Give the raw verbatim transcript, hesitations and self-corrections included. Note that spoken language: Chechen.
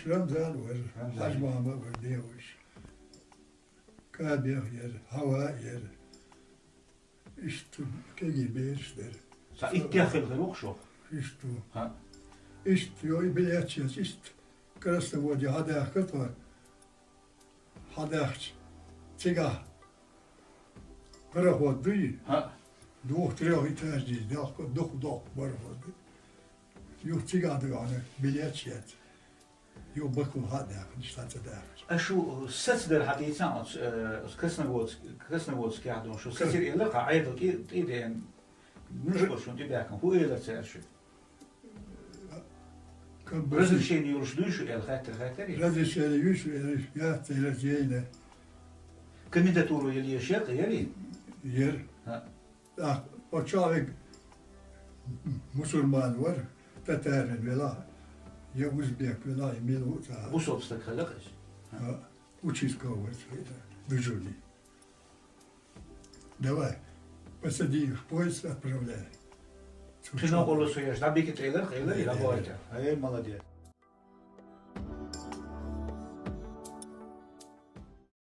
Рамзан вар, Рамзан. Хьажмама вар девуш. Кабех яр, Хьава яр. Иштта кегий бераш дара. Са иттех хила хир ву шо? Иштта. Хьа. Иштта, йо, и билет еш, иштта. Красноводье хьадаьхка тхо. Хьадаьхча, цигахь пароход дуй? Хьа. Двух-трёх этажный, доккха, дукха доккха пароход. Юха цигахь ду хьуна билет еш. Юха Баку хьа а даьхна, иштта ца даьхна. А шу саца дара хьа дийцан оцу, э, оцу Красноводск-, Красноводскехь ду, шу сацира элира, хьан Ӏедал тӀе, тӀе деана, муьлш бара шуна тӀе баьхкина, хӀун элира цара шуьга? Как бы разрешение йолуш дуй шу аьлла, хаьттира, хаьттира? Разрешение юй шу аьлла, яц, яц, яйна. Комендатура яла еш яра, яри? Яра. ХӀаъ. ТӀаккха оцу чохь вега мусульман вара, татарин велахь, я узбек велахь, я мила ву ца. Бусалба стаг хилла иза. А, участковый вара цхьа, дежурный. Давай, посади их в поезд, отправляй. Цу чохь. Цуьнан къолла со еш, дӀабига тӀе элира, элира, Э, э. Работа. Эй, молодец.